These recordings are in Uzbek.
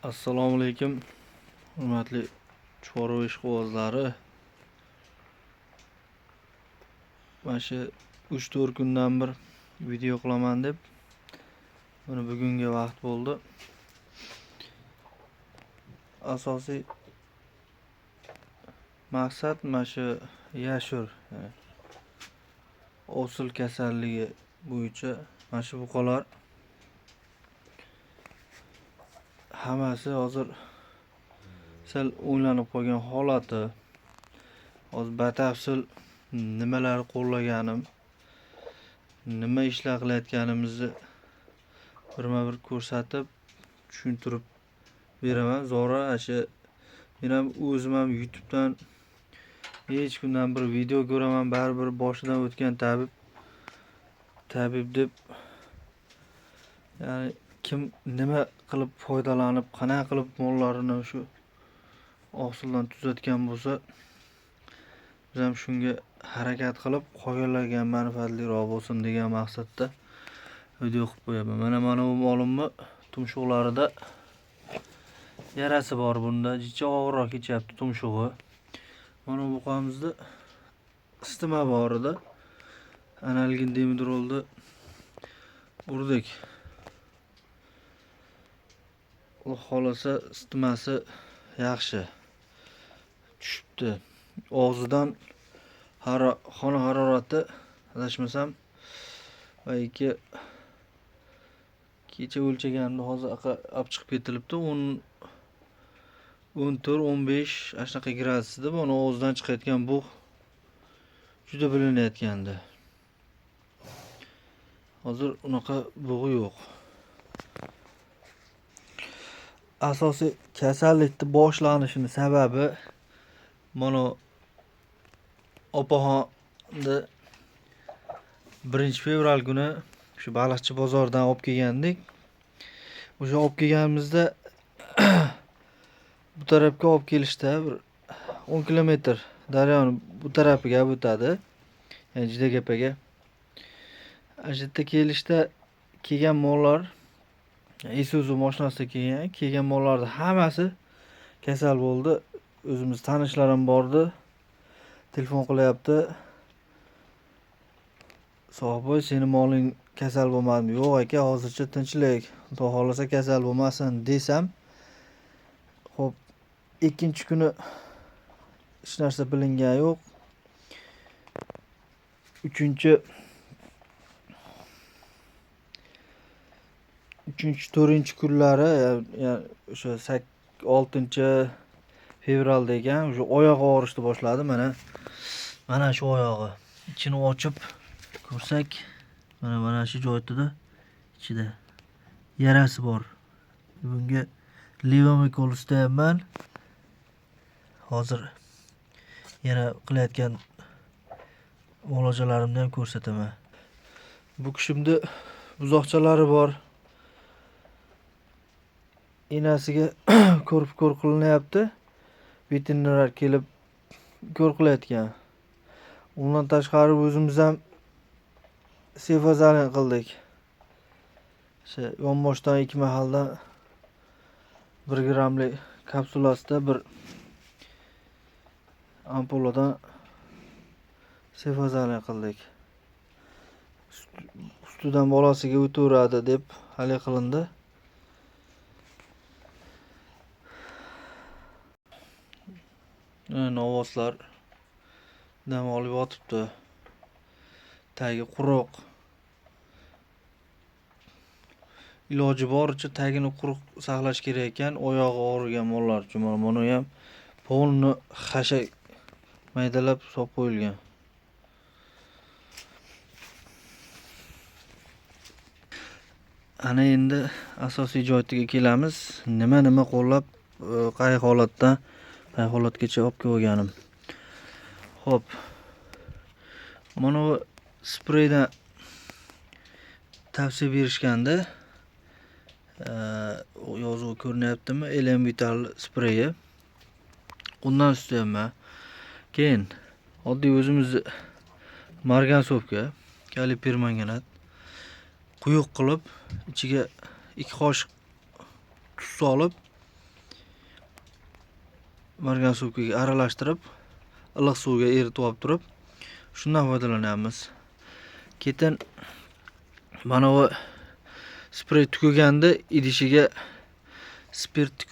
Assalomu alaykum, hurmatli chorva ishqibozlari. Mana shu 3-4 kundan bir video qilaman deb buni bugunga vaqt bo'ldi. Asosiy maqsad mana shu yashur, yani ovsil kasalligi bo'yicha mana shu buqalar hammasi hozir sal o'nglanib qolgan holati. Hozir batafsil nimalar qo'llaganim, nima ishlar qilayotganimizni birma-bir ko'rsatib, tushuntirib beraman. Zora shu men ham o'zim ham YouTube'dan hech kundan bir video ko'raman, baribir boshidan o'tgan tabib deb, ya'ni kim nima qilib foydalanib, qanaqa qilib mollarini shu oqsildan tuzatgan bo'lsa, biz ham shunga harakat qilib qolganlarga ham manfaatliroq bo'lsin degan maqsadda video qilib qo'yaman. Mana bu molimni tumshuqlarida yarasi bor, bunda jicha og'irroq kechyapti tumshug'i. Mana bu buqamizda isitma bor edi. Analgin demidrolni urdik. Xudo xolasa isitmasi yaxshi tushibdi. Og'zidan xona harorati adashmasam va ikki kecha o'lchaganimda hozir olib chiqib ketilibdi. 14, 15 ana shunaqa gradus edi. Buni og'zidan chiqayotgan bug' juda bilinayotgandi. Hozir unaqa bug'i yo'q. Asosiy kasallikni boshlanishini sababi mana opaxonni 1 fevral kuni shu baliqchi bozoridan olib kelgandik. O'sha olib kelganimizda bu tarafga olib kelishda bir 10 kilometr daryoni bu tarafiga olib o'tadi. Ya'ni Jidagapaga. Ana shu yerda kelishda kelgan mollar Isuzu mashinasida kelgan mollarning hammasi kasal bo'ldi. O'zimiz tanishlar ham bordi. Telefon qilyapti. Sohibboy, seni moling kasal bo'lmadimi? Yo'q aka, hozircha tinchlik. Xudo xolasa kasal bo'lmasin desam, xo'p, ikkinchi kuni hech narsa bilingani yo'q. Uchinchi, to'rtinchi kunlari, ya'ni o'sha 6 fevralda ekan, o'sha oyog'i og'rishni boshladi. Mana shu oyog'i. Ichini ochib ko'rsak, mana shu joyida ichida yarasi bor. Bunga levomikol ustayapman. Hozir yana qilayotgan muolajalarimni ham ko'rsataman. Bu kishimda buzoqchalari bor. Enasiga ko'rib ko'r qilinyapti. Veterinar kelib ko'r qilayotgan. Undan tashqari o'zimiz ham sefazalin qildik. O'sha yonboshdan 2 mahaldan 1 grammlik kapsulasida bir ampuladan sefazalin qildik. Ustidan bolasiga o'taveradi deb hali qilindi. Novvoslar dam olib yotibdi. Tagi quruq. Iloji boricha tagini quruq saqlash kerak ekan. Oyog'i og'rigan mollar uchun mana buni ham polni xashak maydalab solib qo'yilgan. Ana endi asosiy joyiga kelamiz. Nima qo'llab, qay holatdan qay holatgacha olib kelganim. Xo'p. Mana bu spreydan tavsiya berishganda, yozuvi ko'rinyaptimi? LM Vital spreyi. Undan ustayapman. Keyin oddiy o'zimiz margansovka, kaliy permanganat quyuq qilib, ichiga 2 qoshiq tuz solib margansovkaga aralashtirib, iliq suvga eritib olib turib, shundan foydalanyapmiz. Keyin mana bu sprey tugaganda idishiga spirt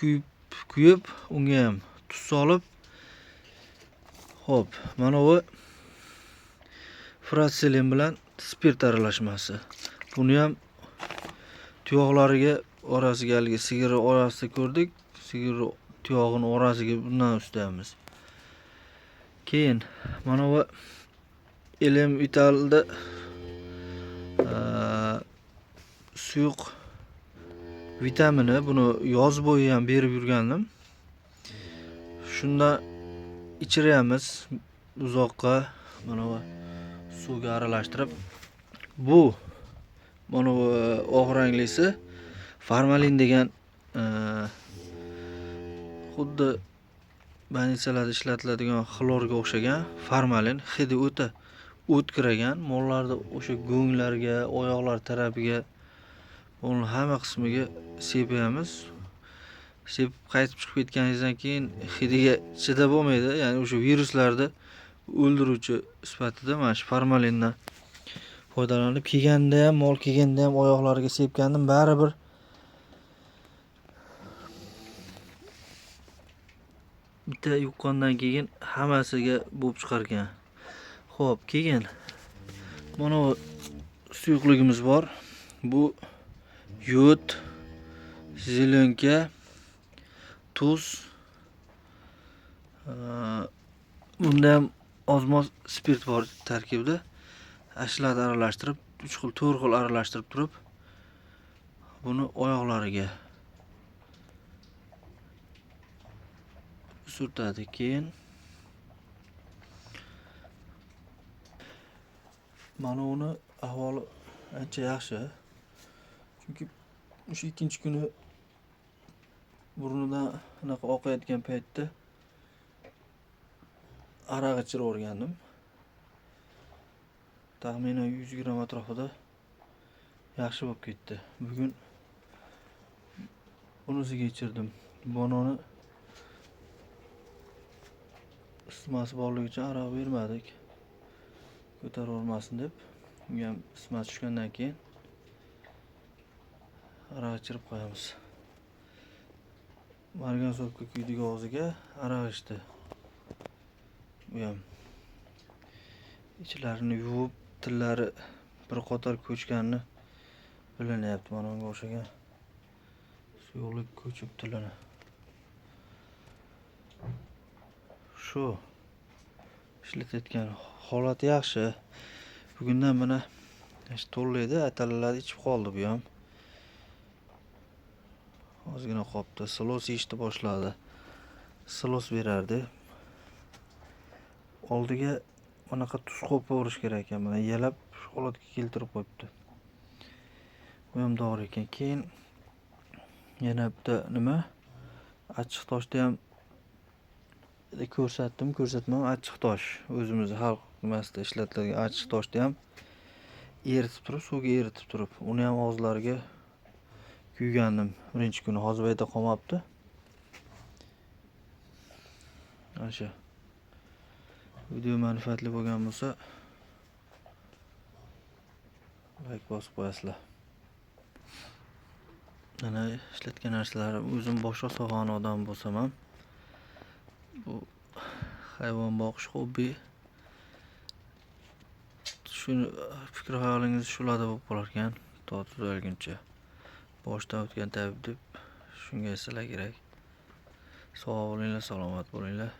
quyib, unga ham tuz solib, xo'p, mana bu furatsilin bilan spirt aralashmasi. Buni ham tuyoqlariga orasiga, haligi sigir orasida ko'rdik, sigir tuyog'ini orasiga bundan ustaymiz. Keyin mana bu Elem Vitalda suyuq vitamini, buni yoz bo'yi ham berib yurgandim. Shundan ichiryapmiz uzoqqa, mana bu suvga aralashtirib. Bu mana bu oq ranglisi formalin degan, xuddi больница larda ishlatiladigan xlorga o'xshagan formalin, hidi o'ta o'tkir ekan. Mollarni o'sha go'nglarga, oyoqlar tarafiga, uni hamma qismiga sepyapmiz. Sepib qaytib chiqib ketganingizdan keyin hidiga chidab bo'lmaydi. Ya'ni o'sha viruslarni o'ldiruvchi sifatida mana shu formalindan foydalanib kelganda ham, mol kelganda ham oyoqlariga sepgandim, baribir bitta yuqqandan keyin hammasiga bo'lib chiqar ekan. Xo'p, keyin mana bu suyuqligimiz bor. Bu yod, zelenka, tuz, bunda ham ozmoz spirt bor tarkibida. Shularni aralashtirib, 3 xil, 4 xil aralashtirib turib, buni oyoqlariga surtadi. Keyin mana uni ahvoli ancha yaxshi. Chunki o'sha ikkinchi kuni burnidan anaqa oqayotgan paytda aroq ichirib yuborgandim. Taxminan 100 gram atrofida yaxshi bo'lib ketdi. Bugun bunisiga ichirdim. Bononi isitmasi borligi uchun aroq bermadik. Ko'tarib yubormasin deb. Unga ham isitmasi tushgandan keyin aroq ichirib qo'yamiz. Margansovka kuydik og'ziga, aroq ichdi. Bu ham ichlarini yuvib, tillari bir qator ko'chganini bilinyapti. Mana unga o'xshagan suyuqlik ko'chib tilini. Shu ishlatayotgan holati yaxshi. Bugundan mana to'llaydi, atalalarni ichib qoldi bu ham. Ozgina qopdi. Silos yeyishni boshladi. Silos berardi. Oldiga bunaqa tuz qo'yib borish kerak ekan. Mana yalab shu holatga keltirib qo'yibdi. Bu ham dori ekan. Keyin yana bitta nima? Achchiq toshni ham ko'rsatdim, ko'rsatmam. Achchiq tosh o'zimizni xalq nimasida ishlatiladigan achchiq toshni ham eritib turib, suvga eritib turib, uni ham og'izlariga kuygandim birinchi kuni. Hozir bu yerda qolmabdi. Ana shu video manfaatli bo'lgan bo'lsa like bosib qo'yasizlar. Mana ishlatgan narsalarim, o'zim boshqa sohani odam bo'lsam ham bu hayvon boqish hobbi, shuni fikr xayolingiz shularda bo'lib qolar ekan to tuzalguncha. Boshdan o'tgan tabib deb shunga aytsalar kerak. Sog' bo'linglar, salomat bo'linglar.